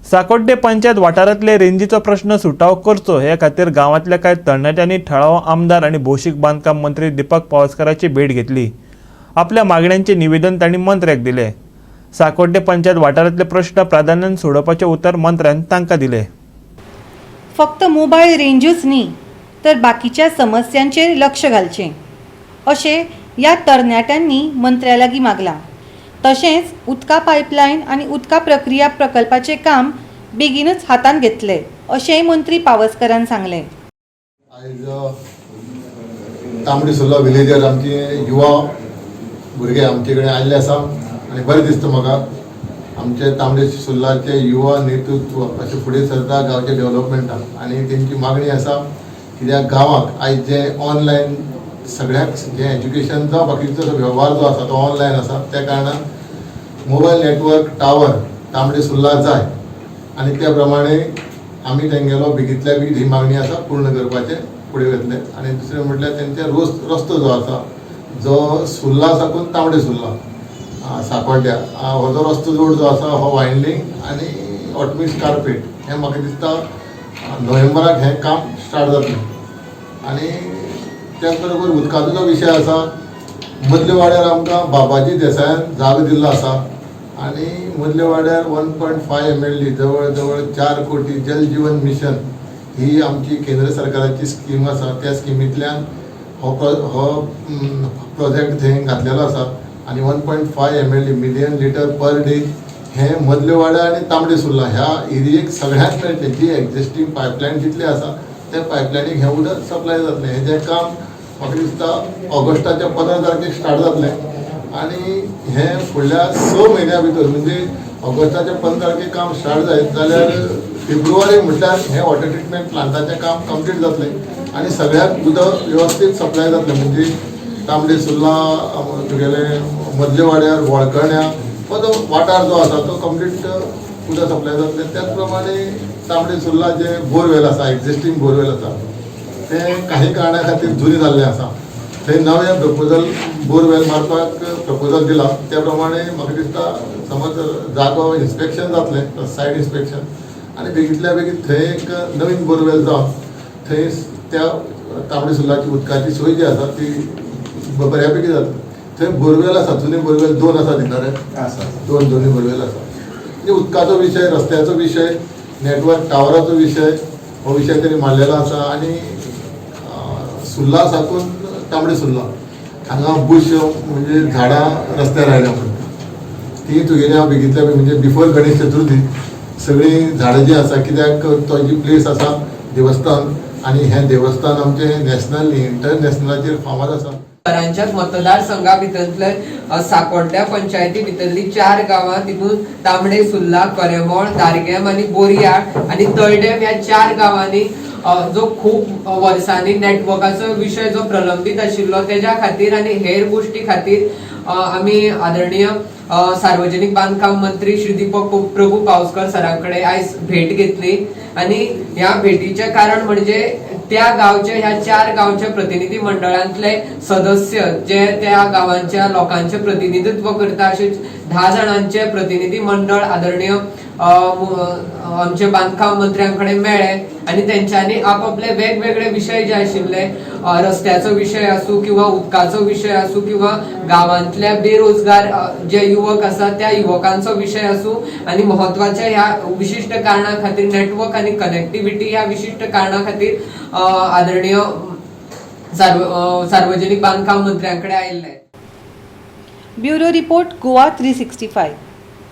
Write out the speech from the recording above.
साकोड्डे पंचायत वाठारांतले रेंजीचो प्रश्न सुटावो करचो हे खातीर गांवांतल्या कांय तरणाट्यांनी थळावो आमदार आनी भौशीक बांदकाम मंत्री दीपक पावसकाराची भेट घेतली. आपल्या मागण्यांचे निवेदन तांणी मंत्र्याक दिले. साकोड्डे पंचायत वाठारांतले प्रश्न प्राधान्यान सोडोवपाचें उतर मंत्र्यान तांकां दिलें. फक्त मोबायल रेंजूच न्ही, तर बाकीच्या समस्यांचेर लक्ष घालचें अशें ह्या तरणाट्यांनी मंत्र्या लागीं मागलां. तशेंच उदका पायपलायन आनी उदका प्रक्रिया प्रकल्पाचें काम बेगीनूच हातांत घेतले अशेंय मंत्री पावसकरान सांगलें. आयज तांबडी सुर्ला विलेजर आमचे युवा भुरगे आमचे कडेन आयिल्ले आसा आनी बरें दिसता म्हाका. आमचे तांबडे सुर्लाचे युवा नेतृत्व अशें फुडें सरता गांवच्या डेव्हलपमेंटाक आनी तेंची मागणी आसा, कित्याक गांवाक आयज जे ऑनलायन सगळ्याक जें एज्युकेशन जावं बाकीचो जो वेव्हार जो आसा तो ऑनलायन आसा, त्या कारणान mobile network tower Tambdi Surla जाय आनी त्या प्रमाणे आमी तेंगेलो बेगींतल्या बेगीन ही मागणी आसा पूर्ण करपाचें फुडें वतले. आनी दुसरें म्हटल्यार तेंचे रोस रस्तो जो आसा, जो सुर्ला साकून तांबडे सुर्ला साकोड्ड्या हो जो रस्तो रोड जो आसा, हो वायंडींग आनी हॉटमिक्स कार्पेट हें म्हाका दिसता नोव्हेंबराक हें काम स्टार्ट जातलें. आनी त्याच बरोबर उदकाचो जो विशय आसा, मदल्या वाड्यार आमकां बाबाजी देसायान जागो दिल्लो आसा आनी मदल्या वाड्यार 1.5 MLD, जवळ जवळ 4 कोटी, जल जीवन मिशन ही आमची केंद्र सरकाराची स्कीम आसा. त्या स्किमींतल्यान हो प्रोजेक्ट थंय घातलेलो आसा आनी 1.5 MLD, million litre per day, हें मदल्या वाड्या आनी तांबडे सुर्ला ह्या एरियेक सगळ्यांक मेळटलें. जी एग्जिस्टींग पायपलायन जितली आसा त्या पायपलायनीक हें उदक सप्लाय जातलें. हें जें काम म्हाका दिसता ऑगस्टाच्या 15 तारखेक स्टार्ट जातलें आनी हें फुडल्या 6 म्हयन्या भितर, म्हणजे ऑगस्टाच्या 15 तारखेक काम स्टार्ट जायत जाल्यार फेब्रुवारी म्हटल्यार हें वॉटर ट्रिटमेंट प्लांटाचें काम कंप्लीट जातलें आनी सगळ्याक उदक वेवस्थीत सप्लाय जातलें. म्हणजे तांबडे सुर्ला, तुगेलें मदल्या वाड्यार, वळकण्या हो जो वाठार जो आसा तो कंप्लीट उदक सप्लाय जातलें. त्याच प्रमाणे तांबडे सुर्ला जे बोरवेल आसा, एग्जिस्टींग बोरवेल आसा, तें काही कारणा खातीर जुनी जाल्लें आसा. थंय नवें प्रपोजल बोरवेल मारपाक प्रपोजल दिलां. त्या प्रमाणे म्हाका दिसता समज जागो इन्स्पेक्शन जातलें, सायट इन्स्पेक्शन, आनी बेगींतल्या बेगीन थंय एक नवीन बोरवेल जावन थंय त्या तांबडी सुर्लाची उदकाची सोय जी आसा ती बऱ्या पैकी जातली. थंय बोरवेल आसा, जुने बोरवेल दोन आसा भितर. आसा. दोन दोन्ही बोरवेल आसा. म्हणजे उदकाचो विशय, रस्त्याचो विशय, नेटवर्क टावराचो विशय, हो विशय तरी मांडलेलो आसा. आनी सुर्ला साकून तांबडे सुर्ला हांगा बुश म्हणजे झाडां रस्त्यार आयल्या म्हणून ती तुगेली हांव बेगींतल्या बेगीन, म्हणजे बिफोर गणेश चतुर्थी सगळीं झाडां जी आसा, कित्याक तो जी प्लेस आसा देवस्थान आनी हें देवस्थान आमचें नॅशनल इंटरनॅशनलाचेर फामाद आसा. करांच्याच मतदारसंघा भितरले साकोड्ड्या पंचायती भितरली चार गांवां, तितून तांबडे सुर्ला, करेमोळ, दारगेम आनी बोरयाळ आनी तळडेम ह्या चार गांवांनी जो खूब वर्सांनी नेटवर्काचो विशय जो प्रलंबीत आशिल्लो, तेज्या खातीर आनी हेर गोश्टी खातीर आमी आदरणीय सार्वजनिक बांदकाम मंत्री श्री दीपक प्रभू पावसकर सरां कडेन आयज भेट घेतली. आनी ह्या भेटीचें कारण म्हणजे त्या गांवचे, ह्या चार गांवचे प्रतिनिधी मंडळांतले सदस्य जे त्या गांवांच्या लोकांचे प्रतिनिधित्व करता, अशे 10 जाणांचे प्रतिनिधी मंडळ आदरणीय आमचे बांदकाम मंत्र्यां कडेन मेळ्ळे आनी तेंच्यांनी आपापले वेगवेगळे विशय जे आशिल्ले, रस्त्याचो विशय आसूं किंवा उदकाचो विशय आसूं किंवा गांवांतल्या बेरोजगार जे युवक आसा त्या युवकांचो विशय आसूं आनी म्हत्वाच्या ह्या विशिश्ट कारणा खातीर, नेटवर्क आनी कनेक्टिव्हिटी ह्या विशिश्ट कारणा खातीर आदरणीय सार्वजनिक बांदकाम मंत्र्यां कडेन आयिल्ले. Bureau report, Goa 365.